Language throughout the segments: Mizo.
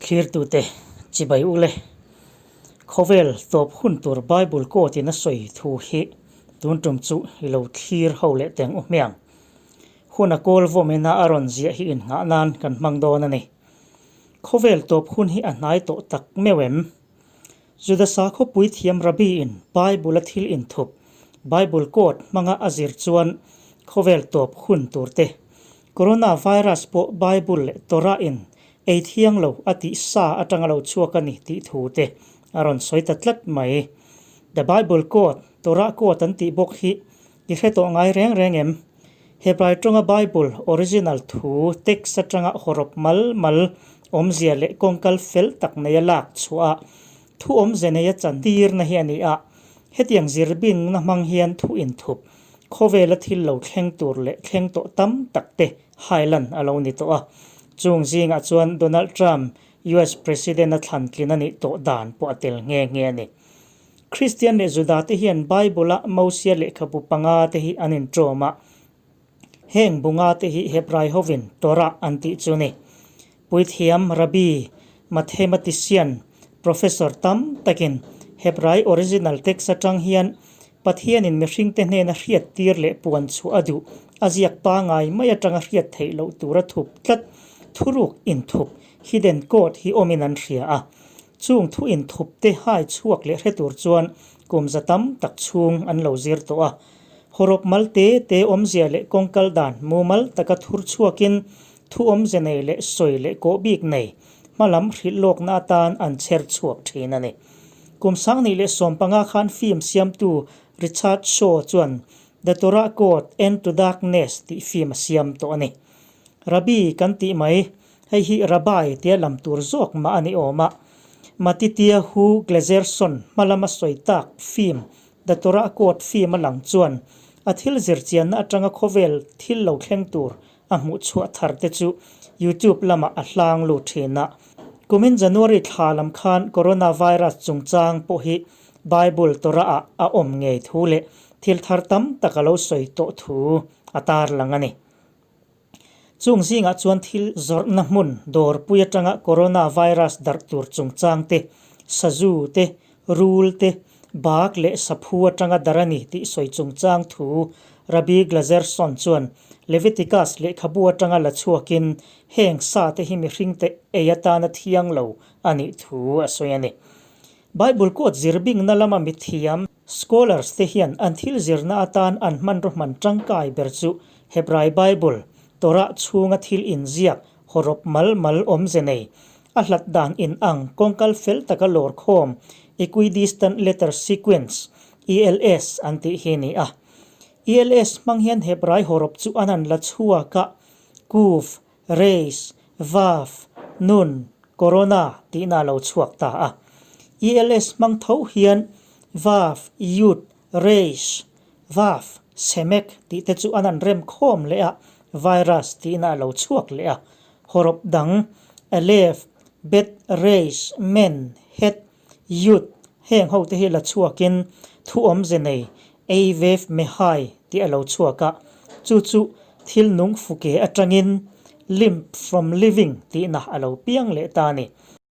Thlirtute, chibai u le. Khawvel tawp hun tur Bible quote in a sawi thu hi tun tum chu i lo thlir ho leh teng u hmiang. Hun a kawl vawm ina a rawn ziah hi innghah nan kan hmang dawn a ni. Khawvel tawp hun hi a hnai tawh tak meuh em? Juda sakhaw puithiam Rabbi in Bible a thil inthup, Bible quote hmanga a zir chuan khawvel tawp hun tur te, Corona virus pawh Bible leh Torah in ei thiang lo a tih sa atanga lo chhuak a ni tih thu te a rawn sawi ta tlat mai. The Bible quote, Torah quote an tih bawk hi i hre tawh ngai reng reng em? Hebrai tawnga Bible original thu text atanga hawrawp mal mal awmzia leh kawngkal fel tak neia lak chhuah a thu awmze neia chantirna hi a ni a. Hetiang zirbingna hmang hian thu inthup khawvela thil lo thleng tur leh thleng tawh tam tak te hailan a lo ni tawh a. Chung zingah chuan Donald Trump US President a thlan tlin a nih tawh dan pawh a tel nghe nghe a ni. Kristian leh Juda te hian Bible-a Mosia lehkhabu panga te hi an inṭawm a. Heng bunga te hi Hebrai hovin Torah an tih chu ni. Puithiam, Rabbi, Mathematician, Professor tam takin Hebrai original text atang hian Pathianin mihringte hnena hriattir leh puan chhuah a duh, a ziak pangai mai atanga hriat theih loh tura thup tlat thuruk inthup, hidden code, hi awmin an hria a. Chung thu inthup te hai chhuak leh hre tur chuan kum za tam tak chhung an lo zir tawh a. Hawrawp mal te te awmzia leh kawngkal dan mumal taka thur chhuakin thu awmze nei leh sawi leh kawh bik nei hmalam hrilh lawkna atan an chher chhuak thin a ni. Kum 2015 khan film siamtu Richard Shaw chuan The Torah Code, End to Darkness tih film a siam tawh a ni. Rabbi kan tih mai Hei hi Rabbi tia lam tur zawk mah a ni awm a. Matitiahu Glazerson hma lama sawi tak film The Torah Code film a lang chuan a thil zirchianna atanga khawvel thil lo thleng tur a hmuh chhuah thar te chu YouTube lamah a hlang lut thin a. Kumin January thla lam khan Coronavirus chungchang pawh hi Bible Torah ah a awm ngei thu leh thil thar tam tak a lo sawi tawh thu a tarlang a ni. Chung zingah chuan thil zawrhna hmun dawrpui atanga corona virus darh tur chungchang te, sazu te, rul te, bak leh saphu atanga darh a ni tih sawi chungchang thu Rabbi Glazerson chuan Leviticus lehkhabu atanga la chhuakin heng sa te hi mihringte ei atana thiang lo a nih thu a sawi a ni. Bible quote zirbingna lama mithiam, scholars, te hian an thil zirna atan an hmanraw hman tangkai ber chu Hebrai Bible, Torah chhunga thil inziak, hawrawp mal mal awmze nei, a hlat dan inang kawngkal fel taka lawr khawm, equidistant letter sequence, ELS, an tih hi ni a. ELS hmang hian Hebrai hawrawp chu an han la chhuak a, Kuf, Reis, Vav, Nun, Corona tihna a lo chhuak ta a. ELS hmang tho hian Vav, Yud, Reis, Vav, Semek tih te chu an han rem khawm leh a, Virus tihna a lo chhuak leh a. Hawrawp dang, Alef, Bet, Reis, Men, Het, Yud heng ho te hi la chhuakin thu awmze nei Ei Vev Mehai tih a lo chhuak a, chu chu thil nung fuke atangin Limb from Living tihna a lo piang leh ta a ni.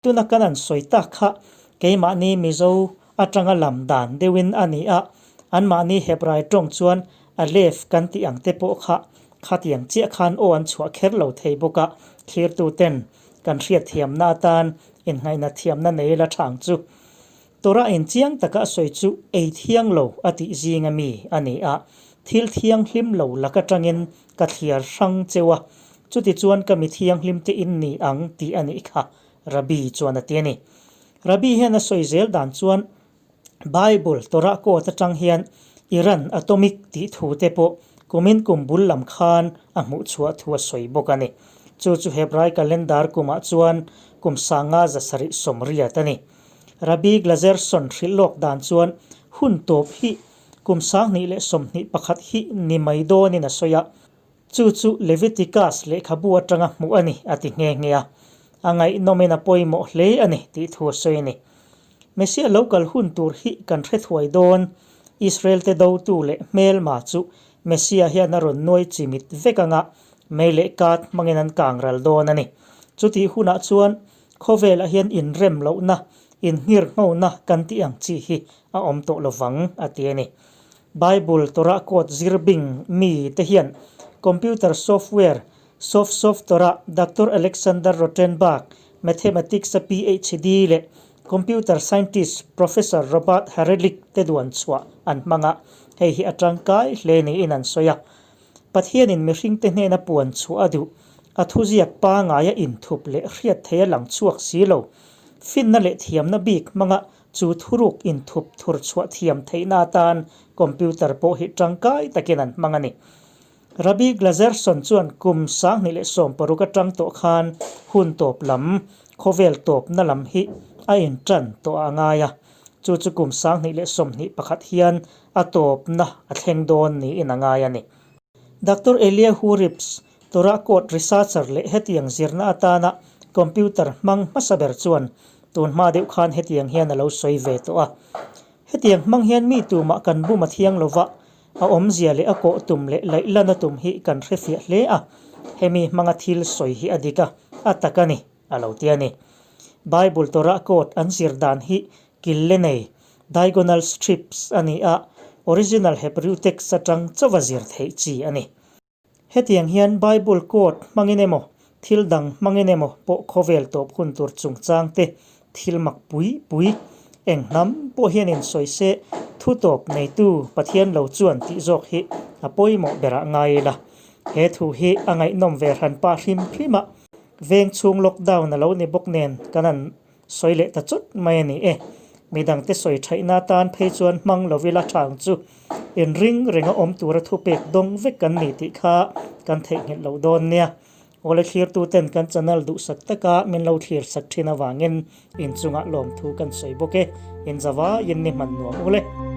Tuna kan an sawi tak kha keimahni Mizo atanga lam dan deuhin a ni a, anmahni Hebrai tawng chuan Alef kan tih ang te pawh kha khatiang chiah khan aw an chhuah kher lo thei bawk a, thlirtuten kan hriatthiamna atan Inngaihna thiamna nei la thang chu Torah in chiang taka a sawi chu ei thiang lo a tih zinga mi a ni a, thil thianghlim lo lak atangin ka thliar hrang cheu a, chutichuan ka mi thianghlim te in ni ang tih a nih kha, Rabbi chuan a ti a ni. Rabbi hian a sawi zel dan chuan Bible Torah quote atang hian Iran atomic tih thu te pawh kumin kum bul lam khan a hmuh chhuah thu a sawi bawk a ni. Chu chu Hebrai calendar kumah chuan kum sanga zasarih sawmriat a ni. Rabbi Glazerson hrilh lawk dan chuan hun tawp hi kum 2021 hi ni mai dawnin a sawi a. Chu chu Leviticus lehkhabu atanga hmuh a ni a ti nghe nghe a. A ngaihnawmin a pawimawh hle a ni tih thu a sawi a ni. Messiah lo kal hun tur hi kan hre thuai dawn. Israel te dotu leh hmelma chu Messiah hian a rawn nuai chimit vek anga mei leh kat hmangin an kang ral dawn a ni. Chutih hunah chuan Khawvelah hian inrem lohna, innghirnghona kan tih ang chi hi a awm tawh lovang, a ti a ni. Bible Torah Code zir bing mi te hian computer software Soft Soft Torah Doctor Alexander Rotenberg, Mathematics a PhD leh Computer Scientist Professor Robert Harelick te duan chhuah an hmang a, hei hi a tangkai hle niin an sawi a. Pathianin mihringte hnena puan chhuah a duh, a thuziak pangaia inthup leh hriat theia lang chhuak si lo, finna leh thiamna bik hmanga chu thuruk inthup thur chhuah thiam theihna atan computer pawh hi tangkai takin an hmang a ni. Rabbi Glazerson chuan kum 2016 atang tawh khan hun tawp lam, khawvel tawpna lam hi a intan tawh a ngai a, chu chu kum 2021 hian a tawpna a thleng dawn niin a ngai a ni. Doctor Eliyahu Rips, Torah Code researcher leh hetiang zirna atana computer hmang hmasa ber chuan tun hma deuh khan hetiang hian a lo sawi ve tawh a. Hetiang hmang hian mi tumah kan bum a thiang lova, a awmzia leh a kawh tum leh laih lana tum hi kan hrefiah hle a, hemi hmanga thil sawi hi a dik a, a tak a ni, a lo ti a ni. Bible Torah Code an zir dan hi kil le nei, diagonal strips, a ni a, original Hebrew text atang chauha zir theih chi a ni. Hetiang hian Bible code hmangin emaw, thil dang hmangin emaw pawh khawvel tawp hun tur chungchang te thil mak pui pui eng hnam pawh hian insawi se thu tawp neitu Pathian lo chuan tih zawk hi a pawimawh berah ngai ila. He thu hi a ngaihnawm ve hran pah hrim hrim a, veng chhung lockdown a lo ni bawk nen kan han Sawi leh ta chut mai a ni e. Midangte sawi thaihna atan phei chuan hmang lo ila thang chu inring renga awm tura thupek dawng vek kan ni tih kha kan theihnghilh loh dawn nia. Awle thlirtuten kan channel duhsak taka min lo thlir sak thin avangin inchungah lawmthu kan sawi bawk e. Inzavaiin ni hman nuam ule.